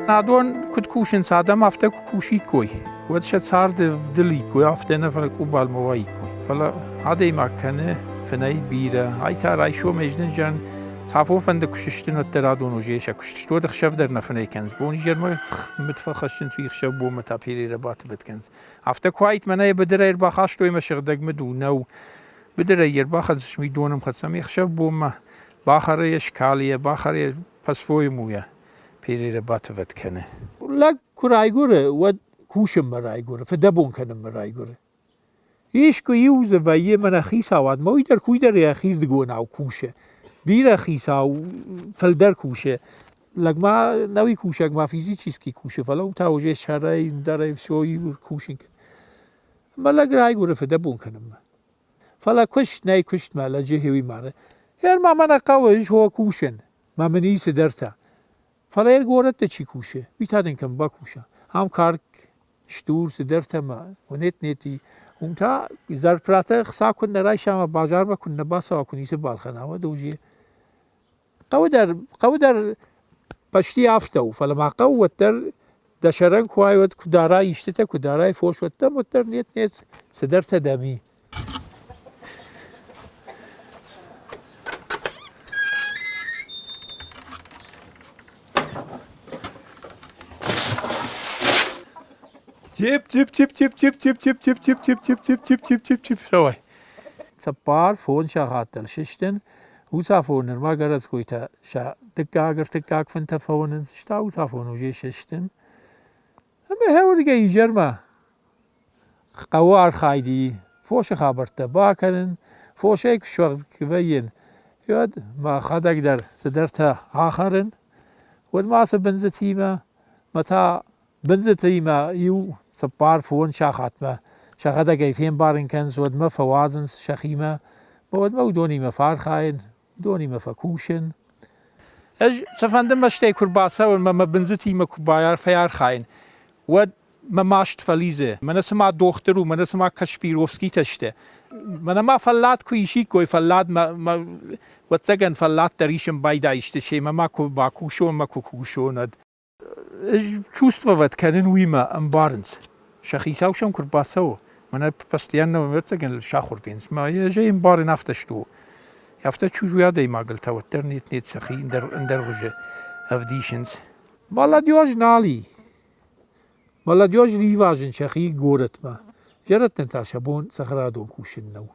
Адон куыд кусынц, адӕм афтӕ куы кусиккой, уӕд сӕ царды вдыликкой, афтӕ нӕ, фӕлӕ къубалмӕ уаиккой. Фӕлӕ адӕймаг кӕны фынӕй бирӕ. Ай та райсомӕй знынзӕн цафон фӕнды куы сыстын, уӕддӕр адон уже сӕ куыст сты, уӕд ӕхсӕв дӕр нӕ фынӕй кӕнынц. Бон-изӕрмӕ мыд фӕхӕссынц, уый ӕхсӕв бонмӕ та перерабатывать кӕнынц. Афтӕ куы уаид, мӕнӕ йӕ быдырӕй ӕрбахастой мӕ сыгъдӕг мыд у, нӕу. Быдырӕй йӕ ӕрбахӕссыс уый донӕмхӕццӕ ӕмӕ ӕхсӕв бонмӕ бахӕры йӕ, скалы йӕ, бахӕры йӕ, по-своему йӕ перерабатывать кӕны. Лӕг куы райгуыры, уӕд кусынмӕ райгуыры, фыдӕбон кӕнынмӕ райгуыры. Искуы иу дзы вӕййы мӕнӕ хицауадмӕ, уый дӕр куый дӕр йӕхирдыгонау кусы. Бирӕ хицау фылдӕр кусы. Лӕг ма нӕуи кусӕг ма физически кусы, фӕлӕ уым та уже сӕрӕй, ӕндӕрӕй все кусын кӕны. Ӕмӕ лӕг райгуыры фыдӕбон кӕнынмӕ. Фӕлӕ куыст нӕй куыстмӕ лӕджы хиуи мары. Гъер ма мӕнӕ хъӕуы ис хо кусын, мӕ мын и цыдӕртӕ. Фӕлӕ йӕ горӕтты чи кусы, уый та дын кӕм бакуса? Ам карк, стур цыдӕртӕ ма нет-нети. Уым та зарплатӕ хца куы нӕ райса ӕмӕ базармӕ куы нӕ бацӕуа, куы ницы балхӕна, уӕд уже хъӕуы дӕр, хъӕуы дӕр почти афтӕ у, фӕлӕ ма хъӕуы уӕддӕр дӕ сӕрӕн куы уай, уӕд куы дарай истытӕ, куы дарай фос, уӕддӕр, уӕддӕр нет-нет цыдӕртӕ дӕм и. Тип, тип, тип, тип, тип, тип, тип, тип, тип, тип, тип, тип, тип, тип, тип, тип, давай. Цыппар фондз сахаттыл сыстын, уыцафон нырма городскойтӕ сӕ дыккаг, ӕртыккаг фынтӕ фӕуынынц, стӕй уыцафон уже сыстын. Ӕмӕ хӕуыргӕ изӕрмӕ хъӕуы архайди фосы хабӕрттӕ бакӕнын, фосӕй куы суӕгъд вӕййын, уӕд мӕхӕдӕг дӕр цыдӕртӕ ахӕрын, уӕд ма цы бындзытимӕ, мӕ та бындзытимӕ иу цыппар-фондз сахатмӕ сӕхӕдӕг ӕй фембарын кӕнынц, уӕдмӕ фӕуадзынц сӕхимӕ, уӕдмӕ уыдонимӕ фӕархайын, уыдонимӕ фӕкусын. Ӕз цыфӕнды мӕстӕй куы рбацӕуын мӕ мӕ бындзытимӕ куы фӕархайын, уӕд мӕ маст фӕлидзы. Мӕнӕ цыма дохтыр у, мӕнӕ цыма Кашпировскийтӕ сты. Мӕнӕ ма фӕллад куы исиккой, фӕллад мӕ, мӕ ӕвӕццӕгӕн, фӕллад дӕр исын байдаисты семӕ ма куы бакусон, мӕ куы кусон, уӕд. Ӕз чувствовать кӕнын уыимӕ ӕмбарынц. Сӕ хицау сӕм куы рбацӕуы, мӕнӕ постоянно ӕвӕццӕгӕн сахуыр вӕййынц. Мӕ ӕз ӕй ӕмбарын афтӕ сты. Афтӕ чужой адӕймагыл та уӕддӕр нет-нет сӕхи ӕндӕргъуызы ӕвдисынц. Молодежь нал и. Молодежь ривазын сӕхи горӕтмӕ. Зӕрӕдтӕн та сӕ бон цӕхӕрадон кусын нӕу.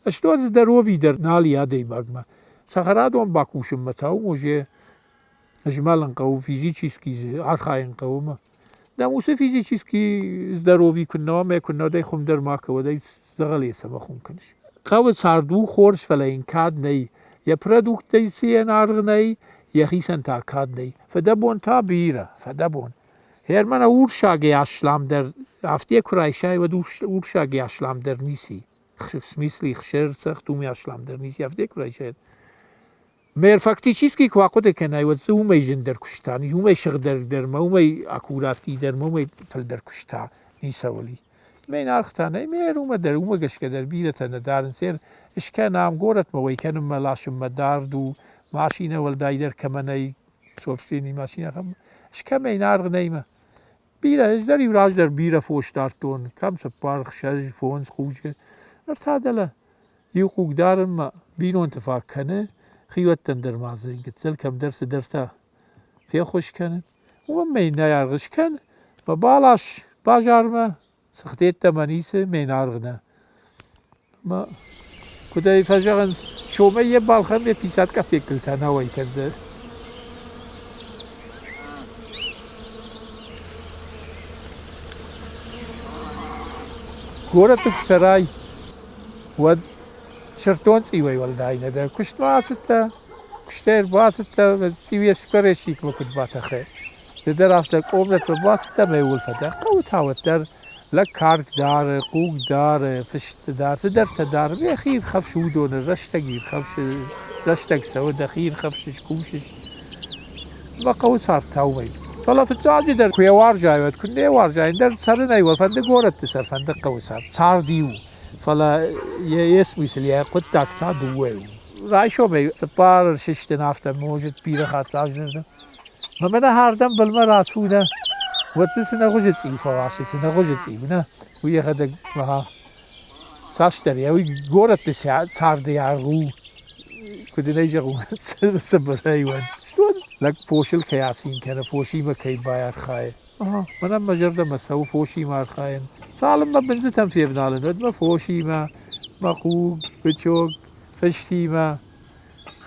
Стӕй здоровье дӕр нал и адӕймагмӕ. Цӕхӕрадон бакусынмӕ та уым уже змӕлын хъӕуы, физически дзы архайын хъӕуы ӕмӕ дӕм уыцы физически здоровье куы нӕ уа ӕмӕ куы нӕ дӕ хуым дӕр ма кӕ, уӕд ӕй дзӕгъӕлӕй цӕмӕ хуым кӕныс? Хъӕуы цард у хорз, фӕлӕ йын кад нӕй. Йӕ продукттӕй цы йӕн аргъ нӕй, йӕхицӕн та кад нӕй. Фыдӕбон та бирӕ, фыдӕбон. Герман урсагӕй асламдӕр, афтӕ куы райсай, уӕд урсагӕй асламдӕр ницы и. В смысле, хсӕрцӕгъд уымӕй асламдӕр ницы афтӕ куы райсай. Мэр фактически куы ахъуыды кӕнай, уӕд дзы уымӕй зындӕр куыста, уымӕй сыгъдӕгдӕр ма, уымӕй аккуратнидӕр ма, уымӕй фылдӕр куыста ницӕуыл и. Мӕн аргъ нӕй, мэр уымӕ дӕр, уымӕ гӕсгӕ дӕр бирӕтӕ нӕ дарынц. Скӕнӕм горӕтмӕ уӕй кӕнынмӕ ласынмӕ дард у, машинӕ уӕлдайдӕр кӕмӕ нӕй, собственный машинӕ скӕмӕй аргъ нӕй мӕ. Бирӕ, ӕз дӕр-иу раздӕр бирӕ фос дардтон, кӕм цыппар, хсӕз, фондз хъуджы. Ныр та дӕлӕ иу хъуг дарынмӕ бинонты фаг кӕны, хиуӕттӕн дӕр ма дзы гыццыл кӕмдӕр цыдӕртӕ феххуыс кӕны. Уымӕн мӕ иннӕ аргъ скӕн, мӕ балас базармӕ, цыхтедтӕмӕ ницы, ме наргъ нӕ. Мӕ куыд ӕй фӕзӕгъынц, сомӕй йӕ балхӕн ме писат капеккыл та нӕ уӕй кӕндзӕн. Горӕты куы цӕрай, уӕд сырддон цъиуӕй уӕлдай нӕ дӕ. Куыстмӕ ацыдтӕ, куыстӕй ӕрбацыдтӕ, цъиу йе скворечникмӕ куыд батӕхы, ды дӕр афтӕ къомнӕтмӕ бацыдтӕ ӕмӕ ууыл фӕдӕ. Хъӕуы та уӕддӕр лӕг карк дары, хъуг дары, фысты дары, цыдӕртӕ дары. Йӕхи ирхӕфсы уыдоны, рӕстӕг ирхӕфсы, рӕстӕг цӕуы, дӕхи ирхӕфсыс, кусыс. Мӕ хъӕуы цард та уымӕй. Фӕлӕ фыццаджыдӕр куы йӕ уарзай, уӕд куы нӕ уарзай, ӕндӕр цӕрынӕй уӕ фӕнды горӕтты цӕр, фӕнды хъӕуы цард. Цард иу, фӕлӕ йӕ смысл, йӕ хъуыддаг та дыууӕ у. Райсомӕй цыппар сыстын афтӕ, может, бирӕ хатт раздӕр. Мӕ мӕнӕ хӕрдӕм былмӕ рацу нӕ, уӕд дзы цы нӕ хуызы цъиу фӕласы, цы нӕ хуызы цъиу, нӕ, уый йӕхӕдӕг мӕ цасдӕр йӕ уый горӕтты царды аргъ у, куыд ын ӕй зӕгъон, цыбырӕй уӕд. Стон лӕг фосыл кӕй ацин кӕны, фосимӕ кӕй байархайы. Мӕнӕн мӕ зӕрдӕмӕ цӕуы фосимӕ архайын. Цалынмӕ бындзытӕм февналын, уӕдмӕ фосимӕ, мӕ хъуг, бычок, фыстимӕ.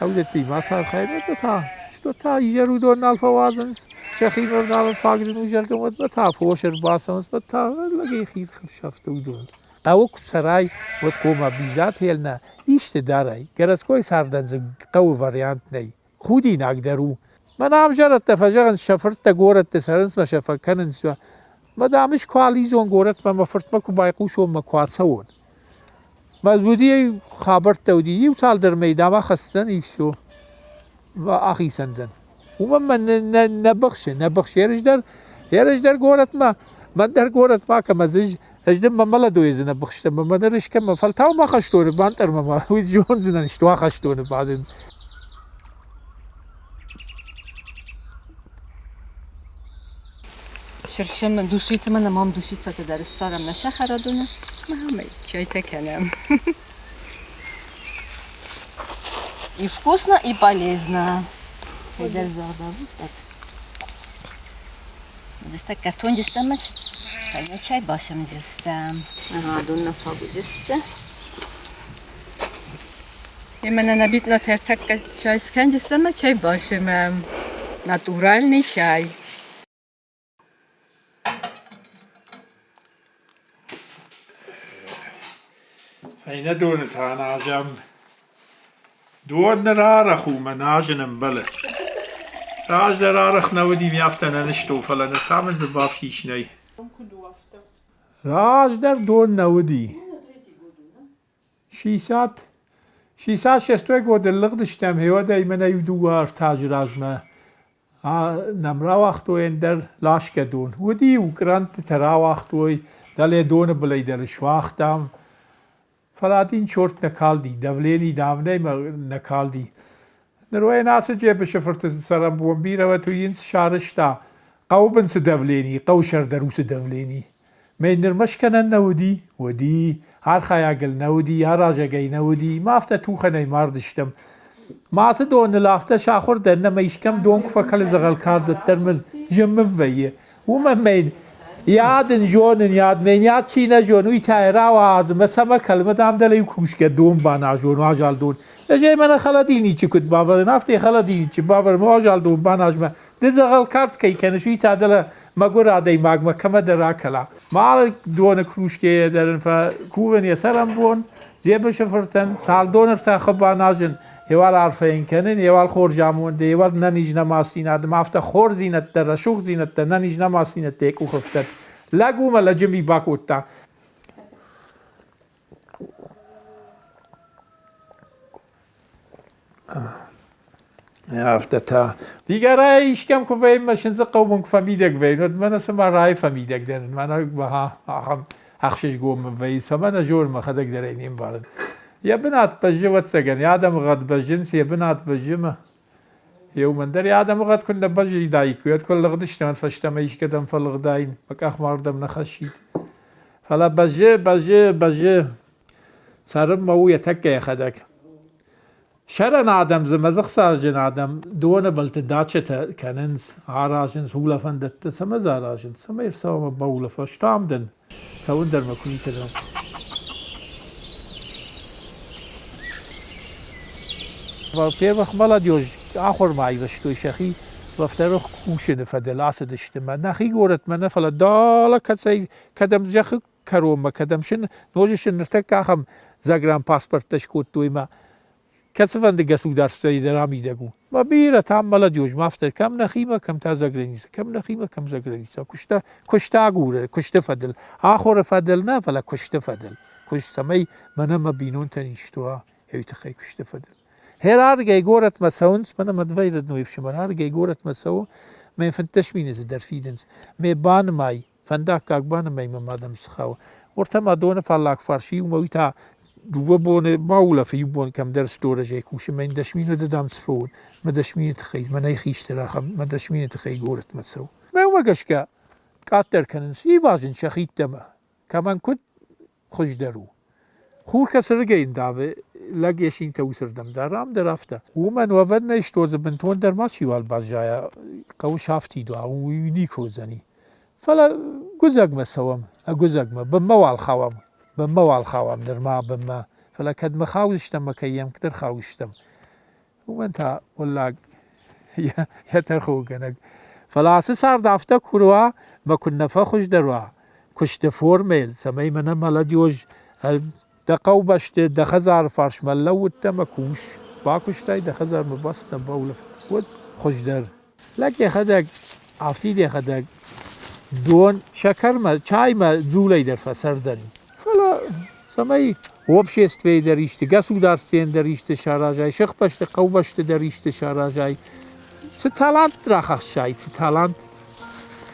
Ӕвдӕттимӕ ацархайын, уӕдмӕ та, что та изӕр уыдон нал фӕуадзынц, сӕхимӕ ӕвналын фаг зын у, зӕгъгӕ, уӕдмӕ та фос ӕрбацӕуынц, уӕд та лӕгӕй хид сӕфты уыдон. Хъӕуы куы цӕрай, уӕд хъуамӕ бизател нӕ исты дарай. Городской цардӕн дзы хъӕуы вариант нӕй. Худинаг дӕр у. Мӕнӕ ам зӕрӕдтӕ фӕзӕгъынц, сӕ фырттӕ горӕтты цӕрынц мӕ сӕ фӕкӕнынц. Мӕ дам, ӕз куы алидзон горӕтмӕ, мӕ фыртмӕ куы байхъусон мӕ куы ацӕуон. Мӕ уыди хабӕрттӕ уыди, иу цалдӕр мӕй дам ахӕсдзӕн и все. Ахицӕн дӕн. Уымӕн мӕ нӕ, нӕ быхсы, нӕ быхсы. Ерыс дӕр, ерыс дӕр горӕтмӕ, мӕн дӕр горӕтмӕ кӕм ӕз ӕз дын мӕ молодой нӕ быхстӕн, мӕ ныр искӕмӕ фӕлтау ма хӕстоны бантъӕрмӕ ма уый зондзынӕн, что ахӕстоны бадын. Шыршым душитымӕ нӕ душицӕтӕ дӕр ссарӕм нӕ сахарадоны, мӕ чайтӕ кӕнӕм. И вкусно, и полезно. Кӕйдӕр зӕгъдӕуы так. Здесь картонджыстӕм чай чай башымджыстӕм. Ага, донна фагуджысты. Именно набитна тертакка чай скӕнджыстӕм чай башымӕм. Натуральный чай. Фӕйнӕ доны та аназӕм. Дон ныр арӕх у мӕ назын ӕмбӕлы. Раздӕр арӕх нӕ уыди, ме афтӕ нӕ нызтон, фӕлӕ ныр та мын дзы бафсис нӕй. Раздӕр дон нӕ уыди. Шестьдесят шестьдесят шестой годы лыгъдыстӕм, гъеуӕдӕй мӕнӕ иу дыууӕ ӕртӕ азы размӕ нӕм рауагътой ӕндӕр ласгӕ дон. Уыди-иу кърӕнттытӕ рауагътой, дӕле доны былӕй дӕр суагътам. Фӕлӕ дин чорт нӕ калди, давлени, дам, нӕ калди. Ныр уӕ ацы Джебысы фырты цӕрӕнбон бирӕ уӕд уый йын сарӕзта хъӕуы бын цы давлени, хъӕуы сӕрдар уыцы давлени. Мӕ нырмӕ скӕнӕн нӕ уыди, уыди, архайӕгыл нӕ уыди, аразӕгӕй нӕ уыди, ма афтӕ тухӕнӕй мардыстӕм. Ма ацы доныл афтӕ сахуыр дӕн, ӕмӕ искӕм дон куы фӕкӕлы дзӕгъӕлкард, уӕддӕр мын зын мын вӕййы. Уымӕн мӕ йӕ ад ын зонын, йӕ ад мӕ йӕ ад чи нӕ зоны, уый та йӕ рауадзы, мӕ цӕмӕ кӕлы, мӕ дам дӕлӕ иу кусгӕ дон баназон, уазал дон. Ӕз ӕй мӕнӕ холодильничы куыд бавӕрын, афтӕ йӕ холодильничы бавӕрын, уазал дон баназмӕ. Ды дзӕгъӕлкард кӕй кӕныс, уый та дӕлӕ мӕгуыр адӕймагмӕ кӕмӕдӕр акӕла. Ма доны кружкӕйӕ дӕр ын фӕкувын йӕ цӕрӕнбон, Дзебысы фыртӕн цал доны ӕртахы баназын, еуал арфӕ йын кӕнын, еуал хорз амонд, еуал нӕниз нӕмасдзинад ӕмӕ афтӕ хорздзинӕдтӕ, рӕсугъддзинӕдтӕ, нӕниз нӕмасдзинӕдтӕ йӕ къухы фтӕд. Лӕг уымӕ лӕджы ми бакодта. Афтӕ та. Дигорайӕ искӕм куы вӕййын, мӕ сындзы хъӕумӕ куы фӕмидӕг вӕййын, уӕд мӕнӕ цыма райы фӕмидӕг дӕн, мӕнӕ ахӕм ӕхсызгон мын вӕййы, цӕмӕн ӕз зонын, мӕхӕдӕг дӕр ӕй не мбарын. Йӕ бынат бӕззы, ӕвӕццӕгӕн, йӕ адӕмыгъӕд бӕззынц, йӕ бынат бӕззы мӕ. Еумӕн дӕр йӕ адӕмыгъӕд куы нӕ бӕззыдаиккой, уӕд куы лыгъдыстӕм, уӕд фӕстӕмӕ искӕдӕм фӕлыгъдаин, мӕ къах ма ардӕм нӕ хӕссид. Фӕлӕ бӕззы, бӕззы, бӕззы. Цӕрынмӕ у йӕ тӕккӕ йӕхӕдӕг. Сӕрӕн адӕм дзы мӕдзыхсарджын адӕм доны былты дачӕтӕ кӕнынц, аразынц улӕфӕндӕттӕ. Цӕмӕ дзы аразынц? Цӕмӕй ӕрцӕуа ӕмӕ баулӕфа? Стам дын, цӕуын дӕр мӕ куы никӕдӕм. Во-первых, молодежь ахуырмӕ айвӕзтой сӕхи, во-вторых, кусыны фӕдыл ацыдысты мӕ нӕхи горӕтмӕ нӕ, фӕлӕ далӕ кӕцӕй кӕдӕм зӕххы кӕронмӕ, кӕдӕм сын ноджы сын ныртӕккӕ ахӕм загранпаспорттӕ скодтой мӕ кӕцыфӕнды государствойы дӕр амидӕг у. Мӕ бирӕтӕ молодежь ма афтӕ кӕм нӕхимӕ, кӕм та за граница, кӕм нӕхимӕ, кӕм за граница. Куыста, куыст агуры, куысты фӕдыл. Ахуыры фӕдыл нӕ, фӕлӕ куысты фӕдыл. Куыст, цӕмӕй мӕнӕ мӕ бинонтӕн исты уа, уый тыххӕй куысты фӕдыл. Хераргӕй горӕтмӕ цӕуынц, мӕнӕ мӕ двоюродной ӕфсымӕр ардыгӕй горӕтмӕ цӕуы, мӕ 15 мины дзы дӕр фидынц. Мӕ банымай, фӕндаггаг банымай мӕ мадӕм цы хауы. Уӕртӕ ма доны фаллаг фарс иумӕ уый та Дыууӕ боны баулӕфы, иу бон кӕмдӕр сторожӕй кусы, мӕ йын 10 минуты дам цы фӕуон, мӕ 10 мины тыххӕй, мӕнӕй хистӕр ахӕм, мӕ 10 мины тыххӕй горӕтмӕ цӕуы. Мӕ уымӕ гӕсгӕ къаддӕр кӕнынц, ивазын сӕхидтӕмӕ, кӕмӕн куыд хуыздӕр у. Хур кӕцырдыгӕй ндавы, лӕг йӕ синтӕ уыцырдӕм дӕр, ам дӕр афтӕ. Уымӕн уӕвӕн нӕй, что дзы бынтондӕр мачиуал баззайа, хъӕуы сафтид уа, уый никуы уыдзӕни. Фӕлӕ гуыдзӕгмӕ цӕуӕм, ӕгуыдзӕгмӕ, бынмӕ уал хауӕм, бынмӕ уал хауӕм нырма бынмӕ. Фӕлӕ кӕдмӕ хаудзыстӕм ӕмӕ кӕйӕмдӕр хаудзыстӕм, уымӕн та уӕллаг йӕ тӕрхонгӕнӕг. Фӕлӕ ацы цард афтӕ куы уа, мӕ куыннӕ фӕхуыздӕр уа куысты формӕйыл, цӕмӕй мӕнӕ молодежь дӕ хъӕубӕсты, дӕ хӕдзары фарсмӕ лӕууыдтӕ ӕмӕ кус, бакуыстай, дӕ хӕдзармӕ бацыдтӕ, баулӕф, уӕд хуыздӕр. Лӕг йӕхӕдӕг, афтид йӕхӕдӕг дон сӕкӕрмӕ, чаймӕ дзулӕй дӕр фӕцӕрдзӕни. Фӕлӕ цӕмӕй обществойы дӕр исты, государствойӕн дӕр исты саразай, сыхбӕсты, хъӕубӕсты дӕр исты саразай, цы талант рахӕссай, цы талант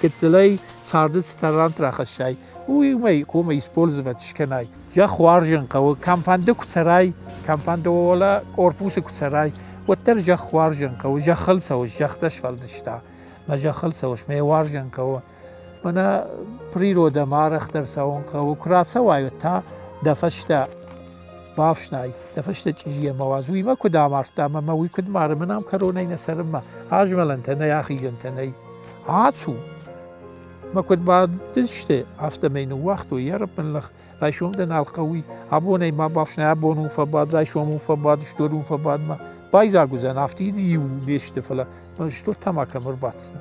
гыццылӕй царды цы талант рахӕссай, уый уымӕй хъуамӕ использовать скӕнай. Зӕхх уарзын хъӕуы, кӕмфӕнды куы цӕрай, кӕмфӕнды уӕлӕ корпусы куы цӕрай, уӕддӕр зӕхх уарзын хъӕуы, зӕххыл цӕуыс, зӕхх дӕ сфӕлдыста. Мӕ зӕххыл цӕуыс, мӕ уарзын хъӕуы. Мӕнӕ природӕмӕ арӕхдӕр цӕуын хъӕуы. Куы рацӕуай, уӕд та дӕ фӕстӕ бафснай, дӕ фӕстӕ чъизийӕ ма уадз. Уый мӕ куыд амардта ӕмӕ мӕ уый куыд мары, мӕн ам кӕронӕй нӕ цӕрынмӕ азмӕлӕнтӕ нӕй, ахизӕнтӕ нӕй. Ацу! Мӕ куыд бадтысты, афтӕмӕй ныууагътой йӕ рыппынлых. Райсом дӕ нал хъӕуй, абонӕй ма бафснай, абон уым фӕбад, райсом уым фӕбад, стор уым фӕбадмӕ. Байдзаг уыдзӕн, афтид иу не сты, фӕлӕ стор та ма кӕм ӕрбаддзынӕ.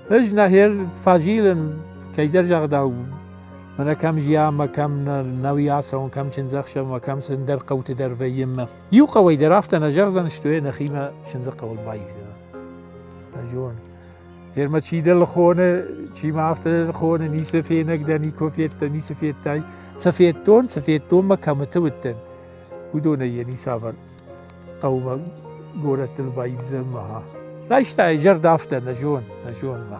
Ӕз нӕхер фӕзилын, кӕйдӕр загъдау, мӕнӕ кӕм зиамӕ, кӕм нӕуи ацӕуын, кӕм чындзӕхсӕвмӕ, кӕм цы ӕндӕр хъӕуты дӕр вӕййынмӕ. Иу хъӕуӕй дӕр афтӕ нӕ зӕгъдзӕн, стуе нӕхимӕ чындзы хъӕуыл баивдзынӕн. Нӕ зонын. Ермӕ чидӕр хоны, чи ма афтӕ хоны, ницы фенӕг дӕ, никуы федтӕ, ницы федтай. Цы федтон, цы федтон мӕ кӕмыты уыдтӕн, уыдонӕй йӕ ницавӕр хъӕумӕ горӕттыл баивдзӕн мӕ. Райста йӕ зӕрдӕ афтӕ, нӕ зон, нӕ зон мӕ.